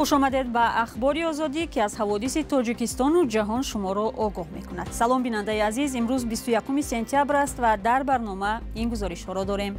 Хуш омадед ба Ахбори Озодӣ, ки аз ҳаводиси Тоҷикистону ҷаҳон шуморо огоҳ мекунад. Салом, бинандаи азиз. Имрӯз 21 сентябр аст ва дар барнома ин гузоришҳоро дорем.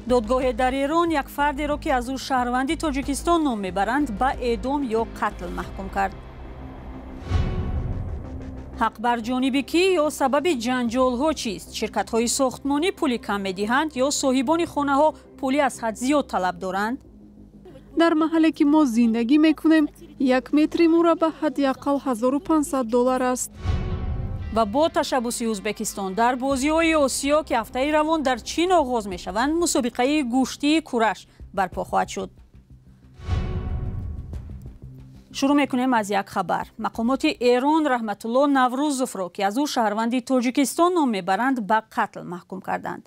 Додгоҳе дар Эрон як фардеро, ки аз ӯ шаҳрванди Тоҷикистон ном мебаранд, ба эъдом ё қатл маҳкум кард. Ҳақ бар ҷониби кӣ ё сабаби ҷанҷолҳо чист? Ширкатҳои сохтмонӣ пули кам медиҳанд ё соҳибони хонаҳо пули аз ҳад зиёд талаб доранд? Дар маҳалле, ки мо зиндагӣ мекунем, 1 метри мураббаъ ҳадди ақал 1500 доллар аст. Ва бо ташаббуси Ӯзбекистон дар бозиҳои Осиё, ки ҳафтаи равон дар Чин оғоз мешаванд, мусобиқаи гӯштии кураш барпо хоҳад шуд. Шурӯъ мекунем аз як хабар. Мақомоти Эрон Раҳматулло Наврӯзовро, ки аз ӯ шаҳрванди Тоҷикистон ном мебаранд, ба қатл маҳкум карданд.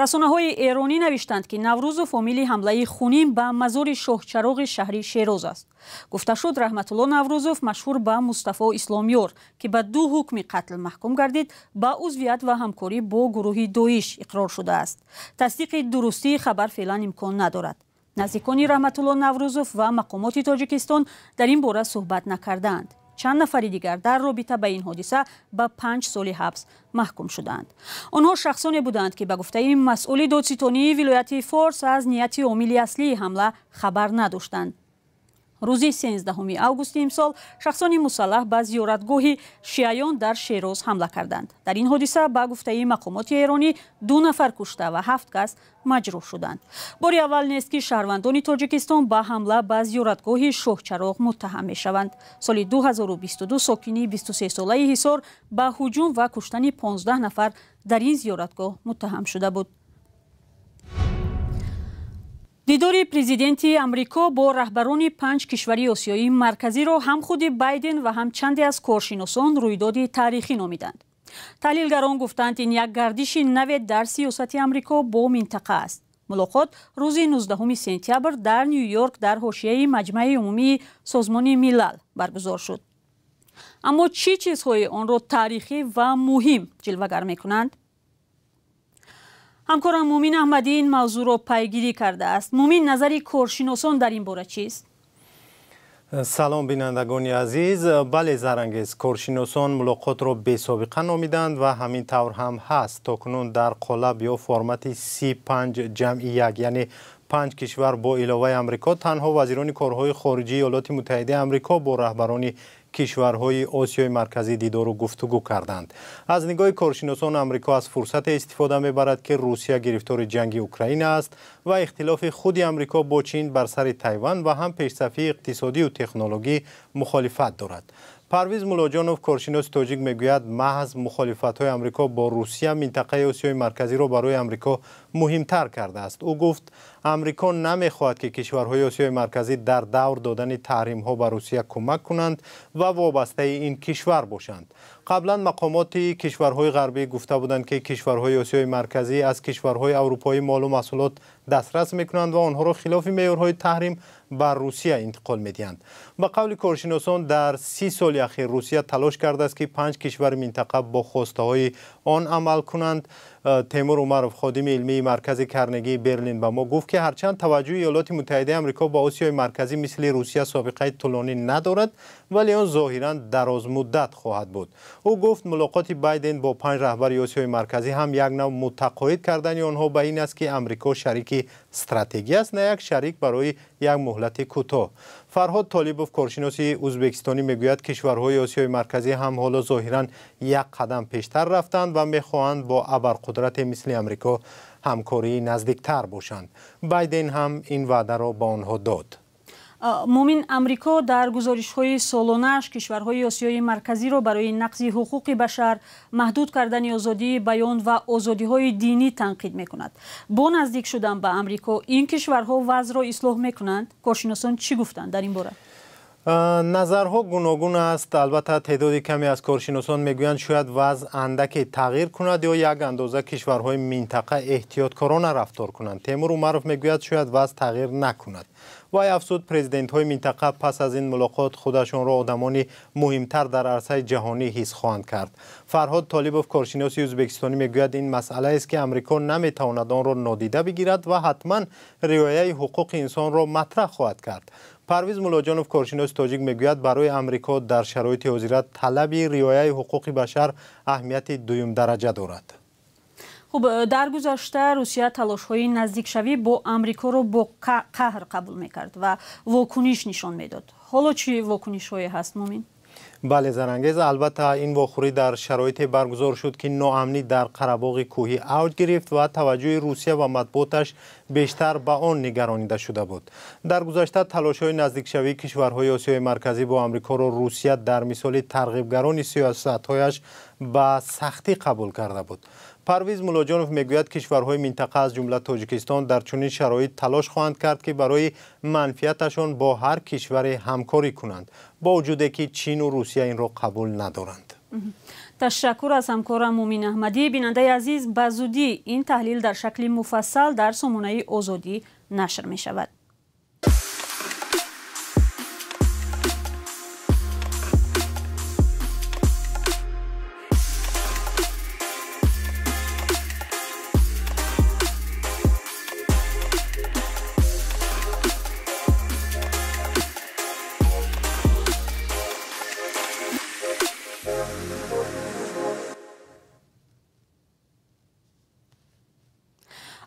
Расонаҳои эронӣ навиштанд, ки Наврӯзов омили ҳамлаи хунин ба мазори Шоҳчароғи шаҳри Шероз аст. Гуфта шуд, Раҳматулло Наврӯзов, машҳур ба Мустафо Исломёр, ки ба ду ҳукми қатл маҳкум гардид, ба узвият ва ҳамкорӣ бо гурӯҳи Доиш иқрор шудааст. Тасдиқи дурустии хабар феълан имкон надорад. Наздикони Раҳматулло Наврӯзов ва мақомоти Тоҷикистон дар ин бора суҳбат накардаанд. Чанд нафари дигар дар робита ба ин ҳодиса ба 5 соли ҳабс маҳкум шуданд. Онҳо шахсоне буданд, ки ба гуфтаи масъули додситонии вилояти Форс аз нияти омили аслии ҳамла хабар надоштанд. Рӯзи 13 августи имсол шахсони мусаллаҳ ба зиёратгоҳи шиаён дар Шероз ҳамла карданд. Дар ин ҳодиса, ба гуфтаи мақомоти эронӣ, ду нафар кушта ва ҳафт кас маҷрӯҳ шуданд. Бори аввал нест, ки шаҳрвандони Тоҷикистон ба ҳамла ба зиёратгоҳи Шоҳчароғ муттаҳам мешаванд. Соли 2022 сокини 23-солаи Ҳисор ба ҳуҷум ва куштани 15 нафар дар ин зиёратгоҳ муттаҳам шуда буд. Дидори президенти Амрико бо раҳбарони панҷ кишвари Осиёи Марказиро ҳам худи Байден ва ҳам чанде аз коршиносон рӯйдоди таърихӣ номиданд. Таҳлилгарон гуфтанд, ин як гардиши наве дар сиёсати Амрико бо минтақа аст. Мулоқот рӯзи 19 сентябр дар Ню Йорк дар ҳошияи Маҷмаи умумии Созмони Милал баргузор шуд. Аммо чӣ чизҳое онро таърихӣ ва муҳим ҷилвагар мекунанд? Ҳамкорам Мумин Аҳмадӣ ин мавзӯъро пайгирӣ кардааст. Мумин, назари коршиносон дар ин бора чист? Салом, бинандагони азиз. Бале, Зарангез, коршиносон мулоқотро бесобиқа номиданд ва ҳамин тавр ҳам ҳаст. То кунун дар қолаб ё формати 35+1, яъне панҷ кишвар бо иловаи Амрико, танҳо вазирони корҳои хориҷии Иёлоти Муттаҳидаи Амрико бо раҳбарони кишварҳои Осиёи Марказӣ дидору гуфтугӯ карданд. Аз нигоҳи коршиносон, Амрико аз фурсате истифода мебарад, ки Русия гирифтори ҷанги Украина аст ва ихтилофи худи Амрико бо Чин бар сари Тайван ва ҳам пешсафии иқтисодию технологӣ мухолифат дорад. Парвиз Мулоҷонов, коршиноси тоҷик, мегӯяд, маҳз мухолифатҳои Амрико бо Русия минтақаи Осиёи Марказиро барои Амрико муҳимтар кардааст. Ӯ гуфт, Амрико намехоҳад, ки кишварҳои Осиёи Марказӣ дар давр додани таҳримҳо ба Русия кӯмак кунанд ва вобастаи ин кишвар бошанд. Қаблан мақомоти кишварҳои ғарбӣ гуфта буданд, ки кишварҳои Осиёи Марказӣ аз кишварҳои аврупоӣ молу маҳсулот дастрас мекунанд ва онҳоро хилофи меъёрҳои таҳрим ба Русия интиқол медиҳанд. Ба қавли коршиносон, дар 30 соли ахир Русия талош кардааст, ки панҷ кишвари минтақа бо хостаҳои он амал кунанд. Темур Умаров, ходими илмии Маркази Карнегии Берлин, ба мо гуфт, ки ҳарчанд таваҷҷӯҳи Иёлоти Муттаҳидаи Амрико ба Осиёи Марказӣ мисли Русия собиқаи тӯлонӣ надорад, вале он зоҳиран дарозмуддат хоҳад буд. Ӯ гуфт, мулоқоти Байден бо панҷ раҳбари Осиёи Марказӣ ҳам як нав мутақоид кардани онҳо ба ин аст, ки Амрико шарики стратегӣ аст, на як шарик барои як муҳлати кӯтоҳ. Фарҳод Толибов, коршиноси ӯзбекистонӣ, мегӯяд, кишварҳои Осиёи Марказӣ ҳам ҳоло зоҳиран як қадам пештар рафтанд ва мехоҳанд бо абарқудрате мисли Амрико ҳамкории наздиктар бошанд. Байден ҳам ин ваъдаро ба онҳо дод. Мумин, Амрико дар гузоришҳои солонааш кишварҳои Осиёи Марказиро барои нақзи ҳуқуқи башар, маҳдуд кардани озодии баён ва озодиҳои динӣ танқид мекунад. Бо наздик шудан ба Амрико ин кишварҳо вазъро ислоҳ мекунанд? Коршиносон чӣ гуфтанд дар ин бора? Назарҳо гуногун аст. Албатта, теъдоди каме аз коршиносон мегӯянд, шояд вазъ андаке тағйир кунад ё як андоза кишварҳои минтақа эҳтиёткорона рафтор кунанд. Темур Умаров мегӯяд, шояд вазъ тағйир накунад. Вай афзуд, президентҳои минтақа пас аз ин мулоқот худашонро одамони муҳимтар дар арсаи ҷаҳонӣ ҳис хоҳанд кард. Фарҳод Толибов, коршиноси ӯзбекистонӣ, мегӯяд, ин масъалаест, ки Амрико наметавонад онро нодида бигирад ва ҳатман риояи ҳуқуқи инсонро матраҳ хоҳад кард. Парвиз Муллоҷонов, коршиноси тоҷик, мегӯяд, барои Амрико дар шароити ҳозира талаби риояи ҳуқуқи башар аҳамияти дуюмдараҷа дорад. Хуб, дар гузашта Русия талошҳои наздикшавӣ бо Амрикоро бо қаҳр қабул мекард ва вокуниш нишон медод. Ҳоло чӣ вокунишҳое ҳаст, Мумин? Бале, Зарангез, албатта ин вохӯрӣ дар шароите баргузор шуд, ки ноамнӣ дар Қарабоғи кӯҳӣ авҷ гирифт ва таваҷҷӯҳи Русия ва матбуоташ бештар ба он нигаронида шуда буд. Дар гузашта талошҳои наздикшавии кишварҳои Осиёи Марказӣ бо Амрикоро Русия дар мисоли тарғибгарони сиёсатҳояш ба сахтӣ қабул карда буд. Парвиз Муллоҷонов мегӯяд, кишварҳои минтақа, аз ҷумла Тоҷикистон, дар чунин шароит талош хоҳанд кард, ки барои манфиаташон бо ҳар кишваре ҳамкорӣ кунанд, бо вуҷуде ки Чину Русия инро қабул надоранд. Ташаккур аз ҳамкорам Мумин Аҳмадӣ. Бинандаи азиз, ба зудӣ ин таҳлил дар шакли муфассал дар сомонаи Озодӣ нашр мешавад.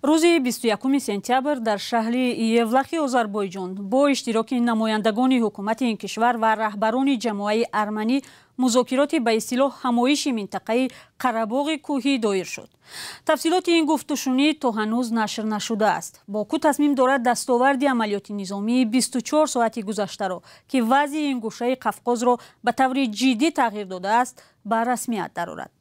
Рӯзи 21 сентябр дар шаҳри Евлахи Озарбойҷон бо иштироки намояндагони ҳукумати ин кишвар ва раҳбарони ҷамоаи арманӣ музокироти ба истилоҳ ҳамоиши минтақаи Қарабоғи кӯҳӣ доир шуд. Тафсилоти ин гуфтушунид то ҳанӯз нашр нашудааст. Боку тасмим дорад дастоварди амалиёти низомии 24 соати гузаштаро, ки вазъи ин гӯшаи Қафқозро ба таври ҷиддӣ тағйир додааст, ба расмият дарорад.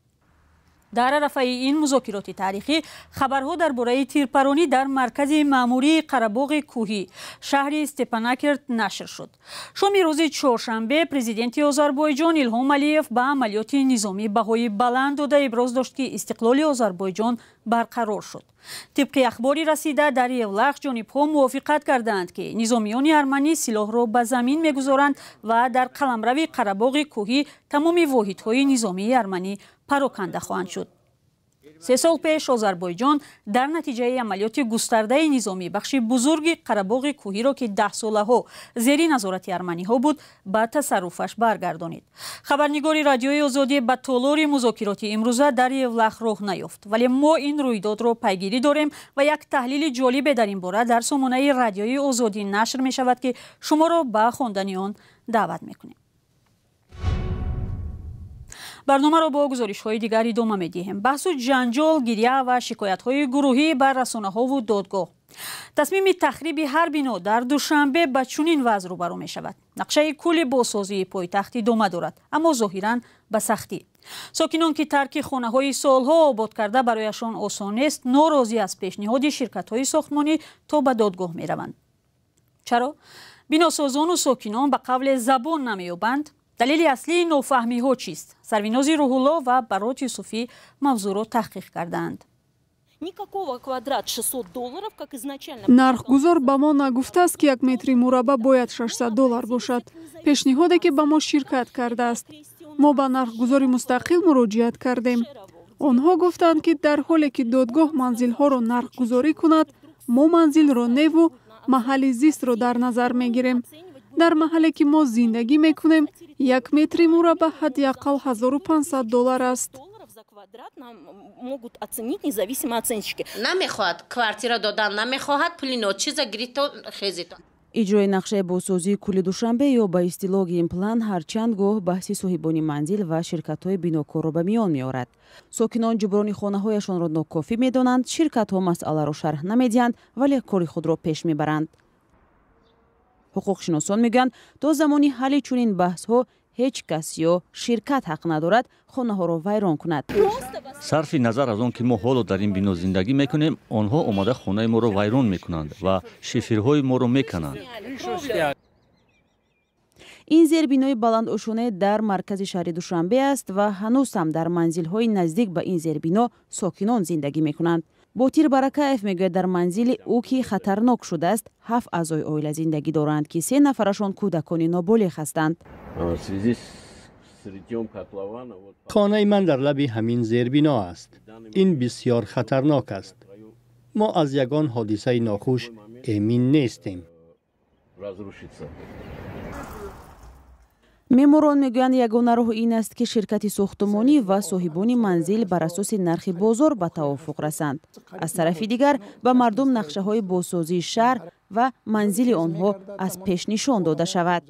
Дар арафаи ин музокироти таърихӣ хабарҳо дар бораи тирпаронӣ дар маркази маъмурии Қарабоғи кӯҳӣ, шаҳри Степанакерт, нашр шуд. Шоми рӯзи чоршанбе президенти Озарбойҷон Илҳом Алиев ба амалиёти низомӣ баҳои баланд дода иброз дошт, ки истиқлоли Озарбойҷон барқарор шуд. Тибқи ахбори расида, дар Евлах ҷонибҳо мувофиқат кардаанд, ки низомиёни арманӣ силоҳро ба замин мегузоранд ва дар қаламрави Қарабоғи кӯҳӣ тамоми воҳидҳои низомии арманӣ пароканда хоҳанд шуд. 3 сол пеш Озарбойҷон дар натиҷаи амалиёти густардаи низомӣ бахши бузурги Қарабоғи кӯҳиро, ки даҳсолаҳо зери назорати арманиҳо буд, ба тасарруфаш баргардонид. Хабарнигори Радиои Озодӣ ба толори музокироти имрӯза дар Евлах роҳ наёфт, вале мо ин рӯйдодро пайгирӣ дорем ва як таҳлили ҷолибе дар ин бора дар сомонаи Радиои Озодӣ нашр мешавад, ки шуморо ба хондани он даъват мекунем. Барномаро бо гузоришҳои дигар идома медиҳем. Баҳсу ҷанҷол, гиря ва шикоятҳои гурӯҳӣ бар расонаҳову додгоҳ. Тасмими тахриби ҳар бино дар Душанбе ба чунин вазъ рӯбарӯ мешавад. Нақшаи кулли бозсозии пойтахт идома дорад, аммо зоҳиран ба сахтӣ. Сокинон, ки тарки хонаҳои солҳо обод карда барояшон осон нест, норозӣ аз пешниҳоди ширкатҳои сохтмонӣ то ба додгоҳ мераванд. Чаро? Биносозону сокинон ба қавле забон намеёбанд. Далели аслии нофаҳмиҳо чист? Сарвинози Рӯҳулло ва Барот Юсуфӣ мавзӯъро таҳқиқ кардаанд. Нархгузор ба мо нагуфтааст, ки як метри мураббаъ бояд 600 доллар бошад. Пешниҳоде, ки ба мо ширкат кардааст. Мо ба нархгузори мустақил муроҷиат кардем. Онҳо гуфтанд, ки дар ҳоле ки додгоҳ манзилҳоро нархгузорӣ кунад, мо манзилро неву маҳалли зистро дар назар мегирем. Дар маҳалле ки мо зиндагӣ мекунем, як метри мураббаъ ҳадди ақал 1500 доллар аст. Намехоҳад квартира додан, намехоҳад пули ночиза гирито хезито. Иҷрои нақшаи бозсозии кулли Душанбе ё ба истилоҳ генплан ҳарчанд гоҳ баҳси соҳибони манзил ва ширкатҳои бинокорро ба миён меорад. Сокинон ҷуброни хонаҳояшонро нокофӣ медонанд, ширкатҳо масъаларо шарҳ намедиҳанд, вале кори худро пеш мебаранд. Ҳуқуқшиносон мегӯянд, то замони ҳалли чунин баҳсҳо ҳеҷ кас ё ширкат ҳақ надорад хонаҳоро вайрон кунад. Сарфи назар аз он ки мо ҳоло дар ин бино зиндагӣ мекунем, онҳо омада хонаи моро вайрон мекунанд ва шифирҳои моро мекананд. Ин зербинои баландошоне дар маркази шаҳри Душанбе аст ва ҳанӯз ҳам дар манзилҳои наздик ба ин зербино сокинон зиндагӣ мекунанд. Ботир Баракаев мегӯяд, дар манзили ӯ, ки хатарнок шудааст, ҳафт аъзои оила зиндагӣ доранд, ки се нафарашон кӯдакони ноболиғ ҳастанд. Хонаи ман дар лаби ҳамин зербино аст. Ин бисёр хатарнок аст. Мо аз ягон ҳодисаи нохуш эмин нестем. Меъморон мегӯянд, ягона роҳ ин аст, ки ширкати сохтумонӣ ва соҳибони манзил бар асоси нархи бозор ба тавофуқ расанд. Аз тарафи дигар, ба мардум нақшаҳои бозсозии шаҳр ва манзили онҳо аз пеш нишон дода шавад.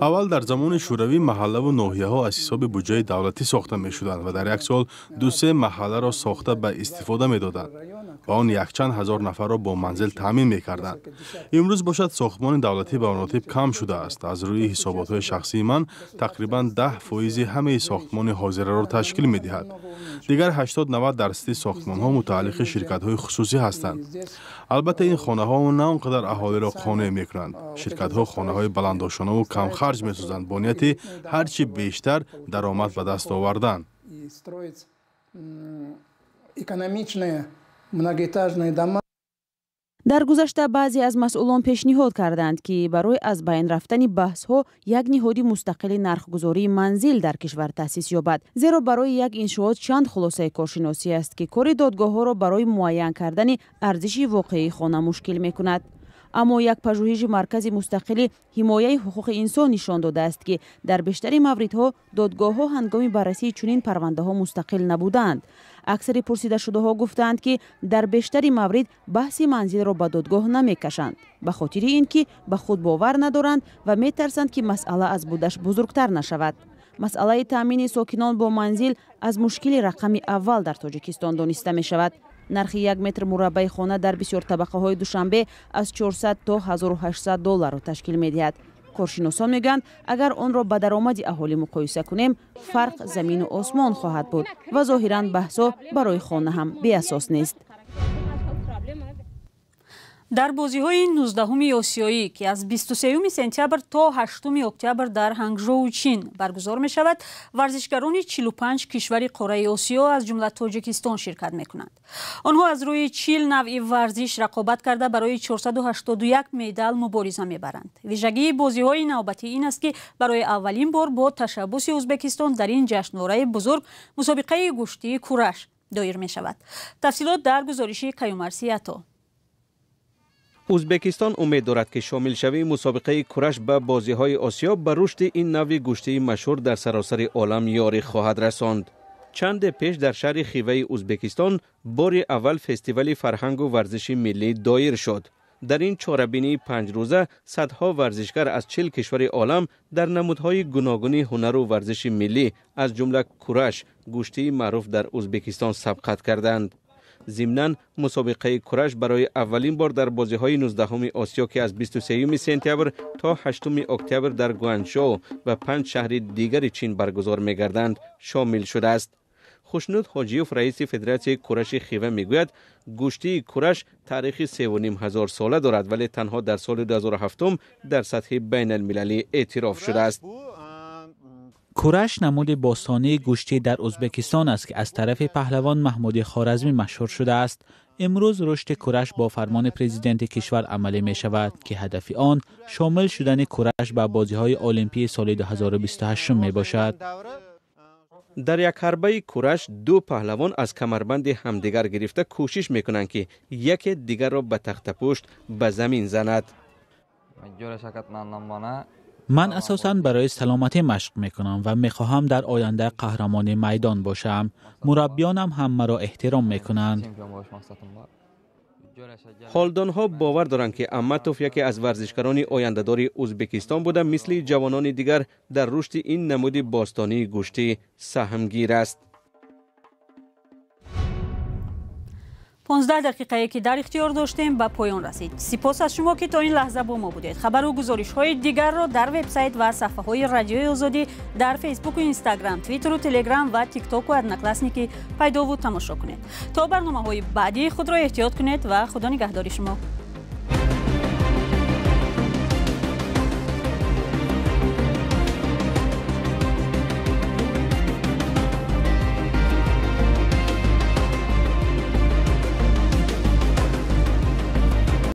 Аввал дар замони шӯравӣ маҳаллаву ноҳияҳо аз ҳисоби буҷаи давлатӣ сохта мешуданд ва дар як сол ду-се маҳалларо сохта ба истифода медоданд ва он якчанд ҳазор нафарро бо манзил таъмин мекарданд. Имрӯз бошад, сохтмони давлатӣ ба маротиб кам шудааст. Аз рӯи ҳисоботҳои шахсии ман, тақрибан 10% ҳамаи сохтмони ҳозираро ташкил медиҳад. Дигар 80-90 дарсади сохтмонҳо мутааллиқи ширкатҳои хусусӣ ҳастанд. Албатта, ин хонаҳо на он қадар аҳолиро қонеъ мекунанд. Ширкатҳо хонаҳои баландошонаву камхарҷ месозанд бо нияти ҳар чӣ бештар даромад ба даст овардан. Дар гузашта баъзе аз масъулон пешниҳод карданд, ки барои аз байн рафтани баҳсҳо як ниҳоди мустақили нархгузории манзил дар кишвар таъсис ёбад, зеро барои як иншоот чанд хулосаи коршиносӣ аст, ки кори додгоҳҳоро барои муайян кардани арзиши воқеии хона мушкил мекунад. Аммо як пажӯҳиши маркази мустақили ҳимояи ҳуқуқи инсон нишон додааст, ки дар бештари мавридҳо додгоҳҳо ҳангоми баррасии чунин парвандаҳо мустақил набуданд. Аксари пурсидашудаҳо гуфтаанд, ки дар бештари маврид баҳси манзилро ба додгоҳ намекашанд, ба хотири ин ки ба худ бовар надоранд ва метарсанд, ки масъала аз будаш бузургтар нашавад. Масъалаи таъмини сокинон бо манзил аз мушкили рақами аввал дар Тоҷикистон дониста мешавад. Нархи як метр мураббаи хона дар бисёр табақаҳои Душанбе аз 400 то 1800 долларро ташкил медиҳад. Коршиносон мегӯянд, агар онро ба даромади аҳолӣ муқоиса кунем, фарқ замину осмон хоҳад буд ва зоҳиран баҳсҳо барои хона ҳам беасос нест. Дар бозиҳои 19-уми осиёӣ, ки аз 23 сентябр то 8 октябр дар Ҳангжоу, Чин баргузор мешавад, варзишгарони 45 кишвари қораи Осиё, аз ҷумла Тоҷикистон, ширкат мекунанд. Онҳо аз рӯи 40 навъи варзиш рақобат карда, барои 481 медал мубориза мебаранд. Вижагии бозиҳои навбатӣ ин аст, ки барои аввалин бор бо ташаббуси Ӯзбекистон дар ин ҷашнвораи бузург мусобиқаи гӯштии кураш доир мешавад. Тафсилот дар гузориши Каюмарси Ато. Ӯзбекистон умед дорад, ки шомилшавии мусобиқаи кураш ба бозиҳои Осиё ба рушди ин навъи гӯштии машҳур дар саросари олам ёрӣ хоҳад расонд. Чанде пеш дар шаҳри Хиваи Ӯзбекистон бори аввал фестивали фарҳангу варзиши миллӣ доир шуд. Дар ин чорабинии панҷрӯза садҳо варзишгар аз 40 кишвари олам дар намудҳои гуногуни ҳунару варзиши миллӣ, аз ҷумла кураш, гӯштии маъруф дар Ӯзбекистон, сабқат карданд. Зимнан, мусобиқаи кураш барои аввалин бор дар бозиҳои 19-уми Осиё, ки аз 23 сентябр то 8 октябр дар Гуанчжоу ва панҷ шаҳри дигари Чин баргузор мегарданд, шомил шудааст. Хушнуд Ҳоҷиёв, раиси федератсияи кураши Хива, мегӯяд, гӯштии кураш таърихи 3500 сола дорад, вале танҳо дар соли 2007 дар сатҳи байналмилалӣ эътироф шудааст. Кураш намуди бостонии гӯштӣ дар Ӯзбекистон аст, ки аз тарафи паҳлавон Маҳмуди Хоразмӣ машҳур шудааст. Имрӯз рушди кураш бо фармони президенти кишвар амалӣ мешавад, ки ҳадафи он шомил шудани кураш ба бозиҳои олимпии соли 2028 мебошад. Дар як ҳарбаи кураш ду паҳлавон аз камарбанди ҳамдигар гирифта кӯшиш мекунанд, ки яке дигарро ба тахтапушт ба замин занад. Ман асосан барои саломатӣ машқ мекунам ва мехоҳам дар оянда қаҳрамони майдон бошам. Мураббиёнам ҳам маро эҳтиром мекунанд. Ҳолдонҳо бовар доранд, ки Аматов яке аз варзишгарони ояндадори Ӯзбекистон буда, мисли ҷавонони дигар дар рушди ин намуди бостонии гӯштӣ саҳмгир аст. 15 дақиқае ки дар ихтиёр доштем ба поён расид. Сипос аз шумо, ки то ин лаҳза бо мо будед. Хабару гузоришҳои дигарро дар вебсайт ва саҳфаҳои Радиои Озодӣ дар Фейсбуку, Инстаграм, Твиттеру, Телеграм ва Тиктоку Одноклассники пайдову тамошо кунед. То барномаҳои баъдии худро эҳтиёт кунед ва Худо нигаҳдори шумо.